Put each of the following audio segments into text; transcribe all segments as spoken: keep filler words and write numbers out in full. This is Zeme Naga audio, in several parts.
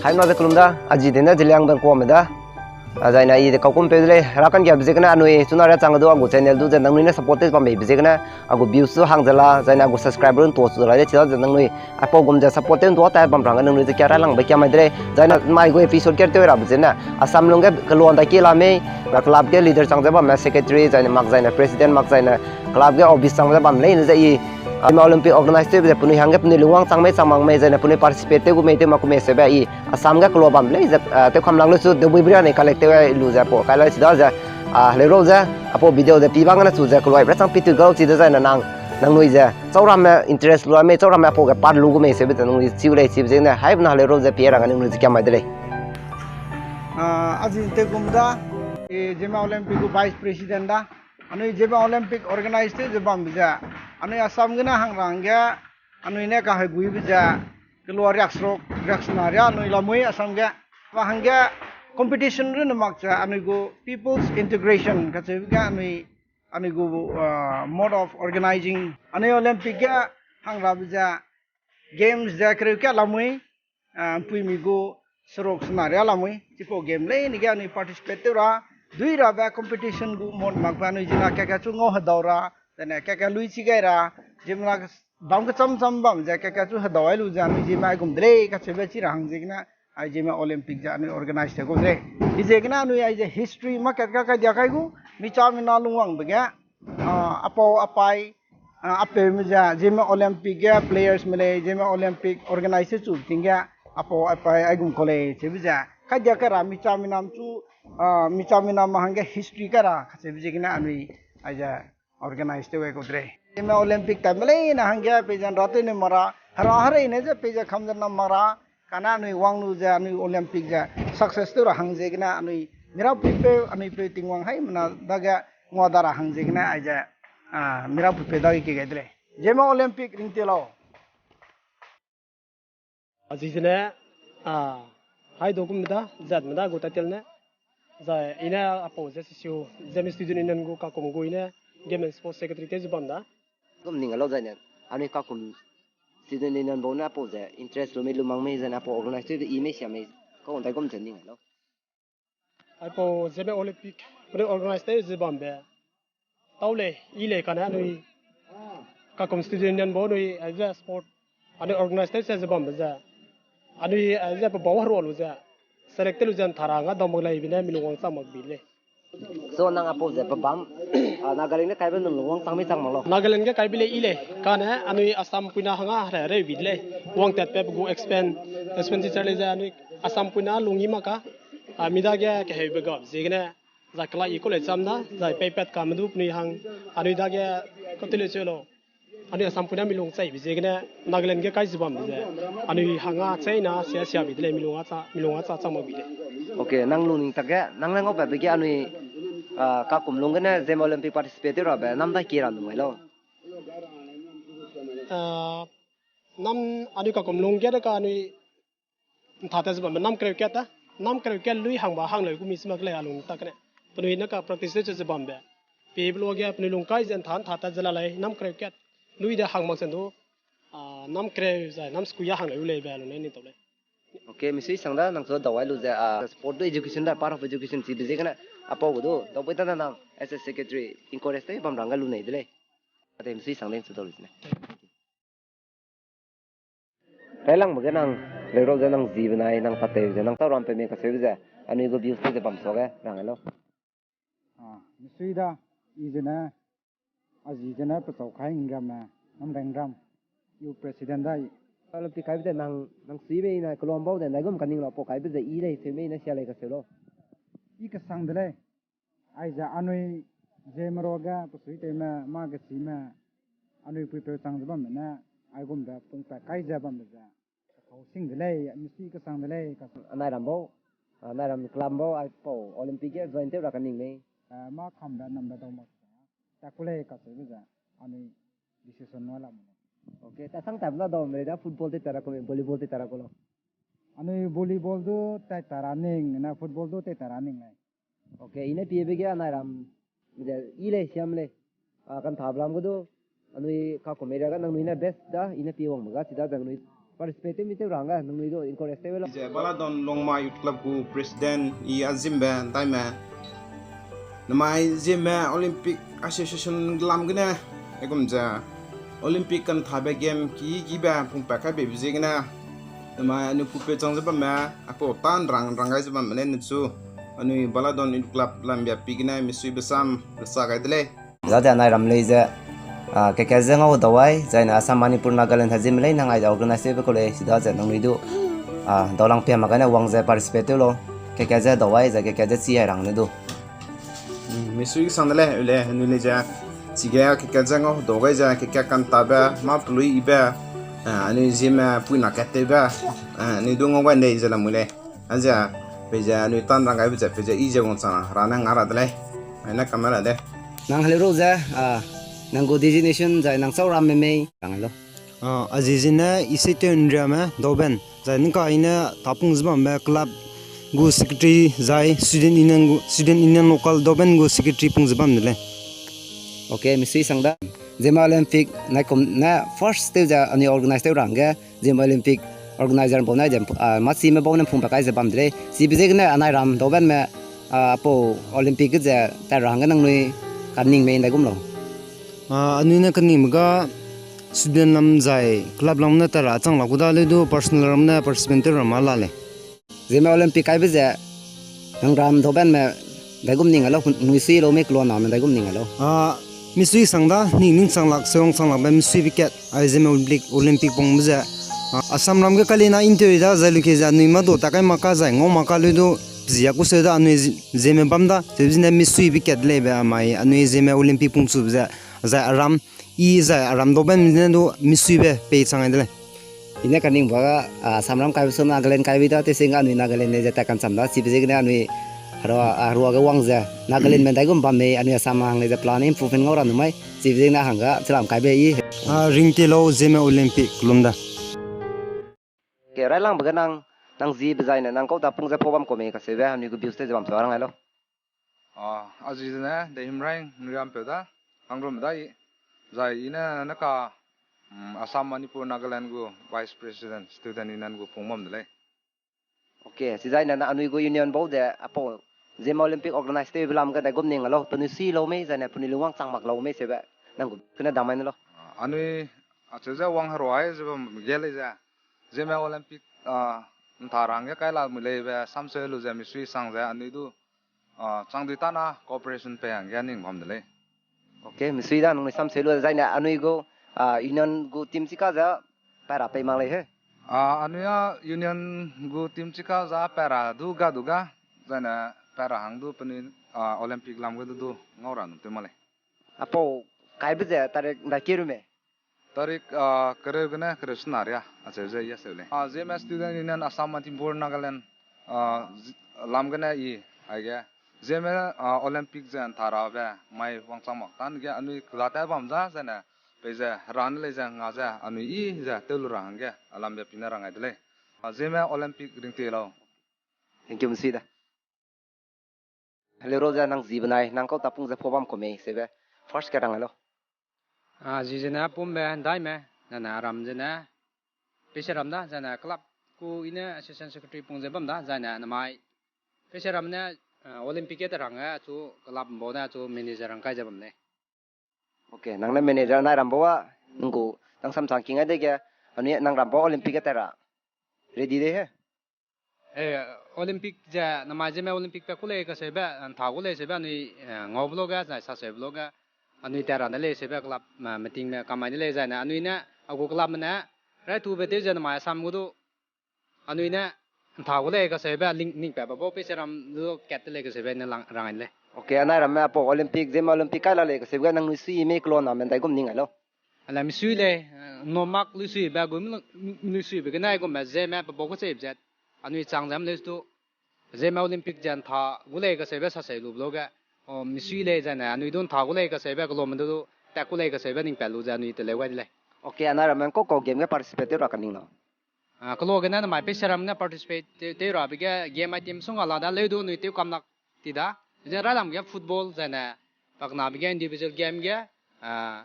Haimna ze kelum da, aji dene Zeliangbang kuame da. A, zaine i de kaukum peu de lei, herakan giabe ziegene anui chuna ra chang du a gu channel du ze nangnui ne support tew bam beibe ziegene, a gu views du hang ze la, zaine a gu subscriber ntua chu la de chida ze nangnui aipau gum ze support tew ntua ta bam rang nangnui ze kia ra langbe kia mai de lei. Zaine mai gu episode ker tew rabe zene, Assam lungge kelua ndai ki la mei, na club ge leader chang ze bamme secretary, zaine mak zaine president, mak zaine club ge office chang ze bam leine ze i, a, Olympic organize tew ze penui hangge penui lungwang chang mei chang mak mei, zaine penui participate tew gu mei tew mak gu mei sebe i, Assam ge kelua bam lei ze, a, tew kam lang lu chu de bui bria ne collect tew ai lu ze pau kai la chida ze, a, heleu rau ze, aipau video ze pi bang ne chu ze kelua bria chang pi tu gau chi de zaine nang, nangnui ze, chau ramme interest lu mei, chau ramme aipau ge part lu gu mei sebe ze nangnui chiu lei chibe ziegene, haimna heleu rau ze pi rang nangnui ze kia mai de lei. A, aji te gum da, e, Zeme Olympic gu vice president da. Anui Zeme Olympic organize tew ze bambe ze, anui Assam gene hang rangge, anui ne kaheguibe ze, kelua riaksrok, riaksena ria anui lamui Assam ge. Ba hangge competition runne mak ze, anui gu people's integration kacheube ge anui, anui gu, uh, mode of organizing. Anui Olympic ge hang rabe ze, games ze kereu kat lamui, a, mpuimi gu seruk sena ria lamui, chipau game leine ge anui participate tew ra, dui rabe competition gu mode makbe anui zina kaka chu ngau hedau ra, zaine kaka lui chi gai ra, zimna bam kecham cham bam ze kaka chu hedau ai lu ze anui zime aigum de lei kacheube chi ra hang ziegene, ai Zeme Olympic ze anui organize tew gu de lei. I ziegene anui aize history market ka kai dia kai gu, micha mina lungwangbe ge, a, apau apai, a, apeume ze, Zeme Olympic ge players me lei, Zeme Olympic organize chu ting ge, apau apai aigum kau lei, chibe ze. Kai dia kai ra micha minam chu, a, micha minam hangge history kai ra, kacheube ziegene anui, aize organize tew gai gu de lei. Zeme Olympic time leine hangge peize nra tew ne mak ra, hera herei ne ze peize kam ze nam mak ra, kane anui wang lu ze anui Olympic ze success tew ra hang ziegene anui mirapuipeu, anui peu Tingwang haimena dage ngua da ra hang ziegene aize, a, mirapuipeu dage ki gai de lei. Zeme Olympic ringtie lau. Aji zene, a, hai document da, zat me da gu title ne. Zai, i ne aipau ze sisiu, Zeme Student Union gu kakum gu i ne, Game and Sports Secretary tew ze bam da. Gum ning lau zaine, anui kakum Student Union bau ne aipau ze interest lu mei lu mang mei zaine aipau organize tew de i mei sia mei, kau dai gum ze ning lau. Aipau Zeme Olympic, penui organize tew ze bambe. Tau lei, i lei kane anui, kakum Student Union bau anui, aize sport, anui organize tew ze bambe ze. Anui, aize pe bau herua lu ze. Select tew lu ze nthara nga dau mak lei bine milung wang chang mak bi lei. So nang aipau ze pe bam, a, Nagaland ge kaibe nang lungwang chang mei chang mak lau. Nagaland ge kaibe lei i lei, kane anui Assam puina hanga hereu bi de lei. Wang tatbe pe gu expen-, expenditure lei ze anui Assam puina lung i mak ka, a, mi dage keheube gap ziegene, zai kelai i kau lei cham da, zai peipat kame du penui hang, anui dage kau tew lei che lau. Anui Assam puina milung chaibe ziegene, Nagaland ge kai ze bambe ze, anui hanga chaina sia sia bi de lei, milung a cha, milung a cha chang mak bi lei. Okay, nang lungning tak ge, nang le ngaupatbe ge anui, a, kakum lung gene Zeme Olympic participate tew rabe, nam dai ki ra nung ai lau. A, nam anui kakum lung ge de ka anui ntha ta ze bambe nam kereu kat ta. Nam kereu kat lui hangba hang leu gu mi si mak lei a lung tak ne. Penui ne ka practice tew ze bambe. Pebe luage penui lung kai ze ntha ntha ta ze la lei nam kereu kat. Lui de hang mak zen du, a, nam kereu zai nam sku ya hang leu lei be a lung ne ni tau lei. Okay, misui sang da nang chu dau ai lu ze, a, sport du education da, part of education chibe ziegene, aipau gu du, dau pui ta na nang, as a secretary, encourage tew bam rangge lu nei de lei. Ade misui sang de chu dau lu ne. Railangbe ge nang, leurau ze nang ji benai, nang tatew ze, nang tau ram peme kaseube ze, anui gu views tew ze bam suage, rang lau. A, misui da, i zene, a ji zene pechau kai ngramme, Namrengram, youth president da i. Olympic kaibe ze nang, nang sui mei na kelum bau de, ndaigum kaning lau pau kaibe ze i lei, sui mei na sia lei kaseu lau. I kesang de lei. Aize anui Zeme ruage pesuitewme, mâ kesime, anui puipeu chang ze bamme ne, aigum de pungpat kai ze bambe ze, kacheu sing de lei, misui kesang de lei, ka- Anai ram bau, a, anai ram club bau, aipau Olympic ge join tew ra kaning mei. A, mâ kambe nambe dau mak sa, ta ku lei kaseube ze, anui decision nua la me lei. Okay, ta sang ta na dau me lei da football tei ta ra ku mei, volleyball tei ta ra ku lau. Anui volleyball du tei ta ra ning, na football du tei ta ra ning lei. Okay, i ne piebe ge anai ram, ze i lei siam lei. A, kanthabe lam ge du, anui kakum area ga nangnui ne best da, i ne pie wangbe ga, chida ze nangnui participate tew mi tew ra hangge nangnui du encourage tew lo. Ze Baladon Longma Youth Club gu president i Azimbe Daime. Namai Zeme Olympic Association lam gene, egum ze Olympic kanthabe game ki kibe pungpat kai beibe ziegene, namai anui pupe chang ze bamme, aipau tan rang rang gai ze bamme ne nchu, anui Baladon Youth Club lam bia pi gene misuibe sam resa gai de lei. Zade anai ram lei ze, ah, keke ze ngau dau ai, zaine Assam, Manipur, Nagaland hezim lei nang ai organize tewbe kau lei, sida ze nangnui du, ah, daulang pia mak gane wang ze participate tew lo, keke ze dau ai, ze keke ze chi ai rang ne du. Mm, misui sang de lei, ule, anui lei ze, chige keke ze ngau dau gai ze, keke kantabe, mâ pelui ibe, ah, anui Zeme puina kat tewbe, ah, anui du ngau gai nei ze lamui lei. Aze, peize anui tan rang gaibe ze, peize i ze wangchang ra ne nga ra de lei. Aine kam ra de. Nang hello ze, ah, nang gu designation zai nang chau ramme mei rang lo. Ah, a ziezene Isitew Nriame Dauben, zai ningka ine tapung ze bambe club gu secretary zai student union gu, student union local Dauben gu secretary pung ze bam de lei. Okay, misui sang da. Zeme Olympic naikum ne first tew ze anui organize tew ra hangge, Zeme Olympic organizer bau nai ze, ah, machime bau ne pungpat kai ze bam de lei. Chibe ziegene anai ram Daubenme, ah, aipau Olympic ge ze tat ra hangge nangnui kaning mei ndaigum lo. Ah, anui ne kaningbe ga student lam zai club lam ne tat ra chang la ku da leu du personal ram ne participant tew ra ma la lei. Zeme Olympic kaibe ze, nang ram Daubenme ndaigum ning a lo, misui lo mei keloname ndaigum ning a lo. Ah, misui sang da, ning ning chang lak, sewang chang lakbe misuibe kat, ai Zeme Olympic, Olympic pungbe ze. Ah, Assam ram ge kalina interview da, zai luke ze anui mâ du ta kai mak ka zai ngau mak ka leu du, zia ku seu da anui Ze-, Zeme bam da, ze zine misuibe kat leibe amai, anui Zeme Olympic pungchube ze, zai aram, i zai aram Daubenme ne du misuibe pei chang ai de lei. I ne kaningbe ga, ah, Assam ram kaibe su Nagaland kaibe da, tesing ga anui Nagaland lei ze tat kancham da, chibe ziegene anui herua, ah, herua ge wang ze, Nagalandme ndaigum bam mei, anui Assam hang lei ze plan improvement ngau ra nu mai, chibe ziegene hangge chilam kaibe i. Ah, ringtie lau Zeme Olympic kelum da. Ke railangbe ga nang, nang zibe zaine, nang kau tapung ze pau bam ku mei kaseube, anui gu views te ze bam su rang ai lo. Ah, a ziezene, Dehimraing Nriampeu da, Hangrum da i, zai i ne neka, mm, Assam, Manipur, Nagaland gu Vice President, Student Union gu pung bam de lei. Okay, chizaine na anui gu union bau ze, aipau, Zeme Olympic organize tewbe lam ge ndaigum ning a lo, penui sui lau mei, zaine penui lungwang chang mak lau mei seube, nang gu kene dam mai ne lo. Ah, anui, acheu ze wang herua ai ze bam ge lei ze, Zeme Olympic, ah, ntha ra hangge kai la mu leibe, samseu lu ze misui sang ze anui du, ah, chang dui tana cooperation pei hangge ning bam de lei. Okay, misui da nangnui samseu lu zaine anui gu, ah, union gu team chika ze pat ra pei mak lei he. Ah, anui a union gu team chika ze pat ra du ga du ga, zaine pat ra hang du penui, ah, Olympic lam ge du du ngau ra num tew mak lei. Aipau kaibe ze tarik ndai ke ru mei? Tarik, ah, kereu gene kereu sena ria, acheu ze i aseu lei. Ah, Zeme Student Union Assam, Manipur, Nagaland, ah, zi-, lam gene i, aige. Zeme, ah, Olympic ze ntha rabe, mai wangchang mak tan ge anui kela tat bam za, zaine, peize, heran lei ze nga ze, anui i ze, tew lu ra hangge, alam be pine rang ai de lei. Ah, Zeme Olympic ringtie lau. Thank you, misui da. Hello, Rosa, nang zibe nai, nang kau tapung ze pau bam ku mei, seube. First ke rang ai lo. Ah, ziezene pumbe ndaime, zaine aram zene, peiseram da, zaine club gu i ne assistant secretary pung ze bam da, zaine namai. Peiseram ne, ah, Olympic ge tat ra hangge, chu club mbau ne, chu manager rang kai ze bam lei. Okay, nang ne manager nai ram bau a, nang gu, nang samsang king ai dege, anui nang ram bau Olympic ge tat ra. Ready de he? Eh, Olympic ze, namai Zeme Olympic pe ku lei kaseube, ntha ku lei seube anui, eh, ngau vlog ge, zai saseu vlog ge, anui tat ra de lei seube club, ma, meeting me kamai de lei zaine, anui ne, a gu club me ne, rai tube tew ze namai Assam gu du, anui ne, ntha gu lei kaseube, ling, ning pe ba bau peiseram du kat de lei kaseube ne lang, rang ai lei. Okay, anai ramme aipau Olympic, Zeme Olympic kai la lei kaseube ge nangnui sui mei keloname ndaigum ning ai lo. Ala misui lei, eh, nomak luisuibe, gu mi lu-, luisuibe gene aigumbe Zeme pe bau kacheube ze, anui chang zam lei stu, Zeme Olympic ze ntha gu lei kaseube saseu lu vlog ge, o, misui lei zaine, anui du ntha gu lei kaseube kelome du du, tat ku lei kaseube ning pat lu ze anui teleu gai de lei. Okay, anai ramme kau kau game ge participate tew ra kaning lau. Ah, kelo gene namai peiseram ne participate tew, tew rabe ge game item sung a la da leu du anui tew kam lak ti da. Ze railam ge football zaine, paknabe ge individual game ge, ah,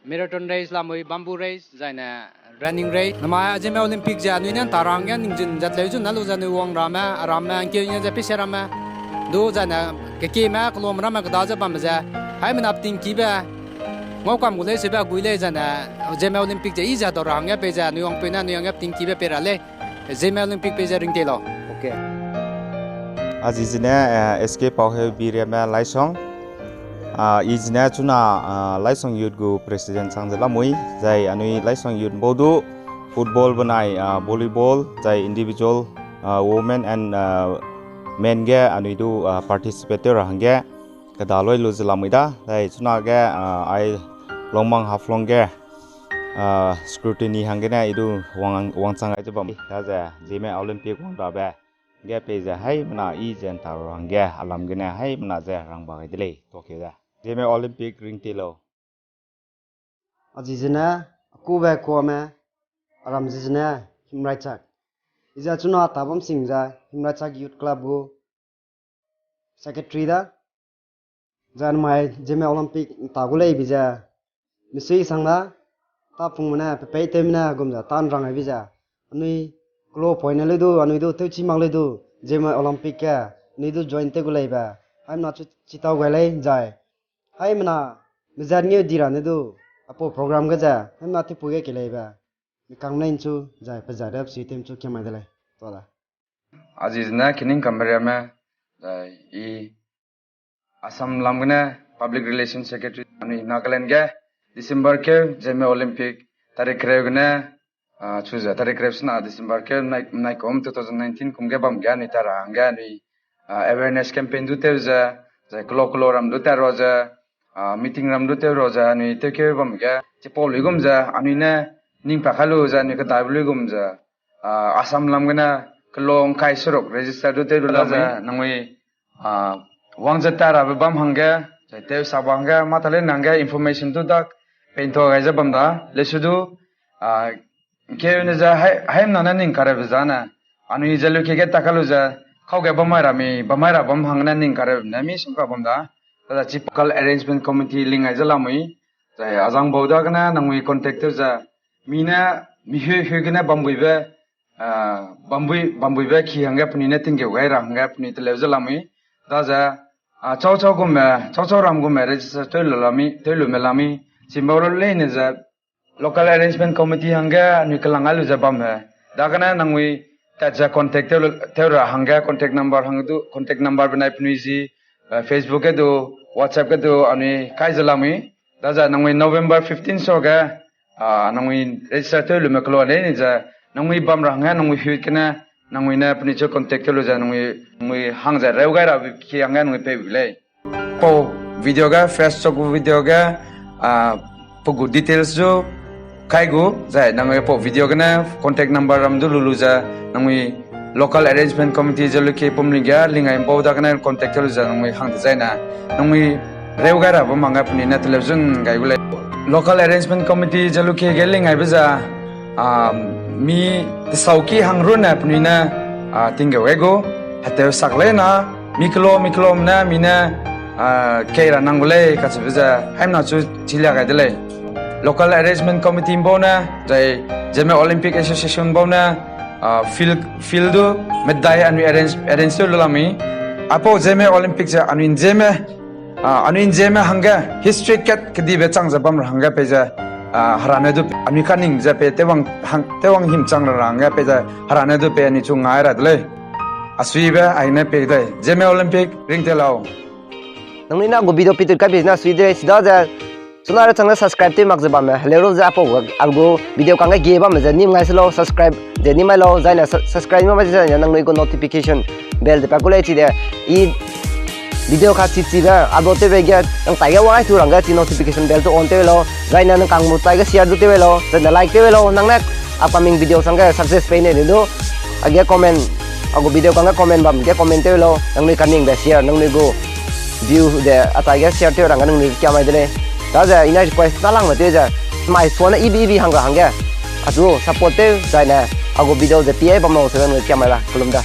marathon race lamui, bamboo race, zaine running race. Namai Zeme Olympic ze anui ne nta ra hangge ningzun zat leu zun na lu ze anui wang ramme, aramme, ngkeu ne ze pise ramme. Du zaine kekime, kelum ramme keda ze bambe ze. Haimena peting kibe. Ngau kam gu lei sebe gui lei zaine. Zeme Olympic ze i ze dau ra hangge pei ze anui wangpeu ne anui hangge peting kibe pei ra lei. Zeme Olympic pei ze ringtei lau. Okay. Azi zene, eh, S K Pauheu Biriame Laisong. Ah, i zene chuna, ah, Laisong Youth gu president sang ze lamui, zai anui Laisong Youth bau du football benai, ah, volleyball, zai individual, ah, women and, ah, men ge anui du, ah, participate tew ra hangge, keda loi lu ze lamui da, zai chuna ge, ah, ai Longmang Haflong ge, ah, scrutiny hanggene i du wang, wangchang gai ze bam. Daze, Zeme Olympic wang rabe. Ge pei ze haimena i ze nta ra hangge, alam gene haimena ze rang ba gai de lei, tuakeu de. Zeme Olympic ringtei lau. Azi zene, akube kuame, aram zi zene, Himraichak. I ze chuna ta bam sing ze, Himraichak Youth Club gu secretary da. Zai namai Zeme Olympic nta gu lei bi ze, misui sang da, ta pungmene, pepei tewmene, gum ze, ta nrang ai bi ze. Anui, kelo point ne leu du, anui du, tewchi mak leu du, Zeme Olympic ge, anui du join tew gu lei be. Haimena chu chitau gai lei, zai. Haimena, mezat ngeu di ra ne du, aipau program ge ze, haimena tipu ge ke lei be. Mikang mlei nchu, zai, pezat de, sui tem chu, kiamai de lei. Tua da. Azi zene Kining Kameriame, zai, i Assam lam gene Public Relations Secretary anui Nagaland ge December keu Zeme Olympic tarik kereu gene, ah, chu ze tarik kereu sena December keu nai, nai kum two thousand nineteen kum ge bam ge anui ta ra hangge anui, ah, awareness campaign du tew ze, zai kelo kelo ram du tat ra ze, ah, meeting ram du tew ra ze anui tewkeu bam ge chipau luigum ze anui ne ning pa kai lu ze anui kedai luigum ze, ah, Assam lam gene kelong kai seruk register du tew lu la ze nangui, ah, wang ze ta rabe bam hangge, zai tew sa ba hangge, mâ ta le nangge information du dak peintua gai ze bam da, lesu du, ah, ngkeu ne ze hai, haimena ne ning karebe zane, anui ze lukie ge ta ka lu ze, kau ge bam mai ra mi, bam mai ra bam hangge ne ning karebe ne mi sum ka bam da, tada chi local arrangement committee ling ai ze lamui, zai azang bau dagene nangui contact tew ze, mi ne, mi hui, hui gene bambuibe, ah, bambui, bambuibe ki hangge penui ne tinggeu gai ra hangge penui teleu ze lamui. Daze, ah, chau chau gume, chau chau ram gume register tew lu lami, tew lume lami. Chimbau lu leine ze local arrangement committee hangge anui kelang ai lu ze bamme. Dagene nangui tat ze contact tew lu, tew ra hangge contact number hang du, contact number benai penui zi, ah, Facebook ge du, WhatsApp ge du, anui kai ze lamui. Daze nangui November fifteen so ge, ah, nangui register tew lume kelo leine ze, nangui bam ra hangge, nangui hui kene, nangui ne penui chu contact tew lu ze, nangui, nangui hang ze reu gai ra ki hangge nangui pei gu lei. Pau video ge, Facebook video ge, ah, pe gu details zu kai gu, zai nangui pau video gene contact number ram du lu lu ze, nangui local arrangement committee ze lukie pum ling ge, ling ai bau dagene contact tew lu ze, nangui hang dezaine, nangui reu gai ra bam hangge penui ne television gai gu lei. Local arrangement committee ze lukie ge ling aibe ze, ah, mi tesauki hang runne penui ne, ah, tinggeu gai gu, hetew sak leina, mi kelo, mi kelom ne, mi ne, ah, kei ra nang gu lei, kacheube ze, haimena chu chilia gai de lei. Local arrangement committee bau ne, zai Zeme Olympic Association bau ne, ah, field, field du, medai anui arrange, arrange tew lu lami. Aipau Zeme Olympic ze anui Zeme, ah, anui Zeme hangge, history kat kedibe chang ze bam ra hangge pei ze, ah, herane du, anui kaning ze pei tewwang hang, tewwang him chang ra hangge pei ze, herane du pei anui chu ngai ra de lei. Asuibe, aine pei dai, Zeme Olympic, ringte lau. Nangnui na gu video pitut kai bi na sui de, sida ze, chuna re chang ze subscribe tew mak ze bamme, heleu ru ze aipau gu video kangge ge bamme ze, nim ngai se lau, subscribe ze nim mai lau, zaine su-, subscribe mak mai ze, zaine nangnui gu notification bell de pa ku lei chi de, i video ka chi chibe upload tewbe ge, nang taige wang ai tu rangge chi notification bell tu on tew lau, zaine nang kang mu taige share du tew lau, zaine like tew lau, nang ne upcoming video sangge success pei ne du, age comment, a gu video kangge comment bam ge comment tew lau, nangnui kaningbe share, nangnui gu view de, a taige share tew rangge nangnui kia mai de lei. Daze, ina request ta langme tew ze, mai suane ibi ibi hang ra hangge, achu support tew, zaine, a gu video ze pi ai bam lau se nangnui kia mai la, kelum da.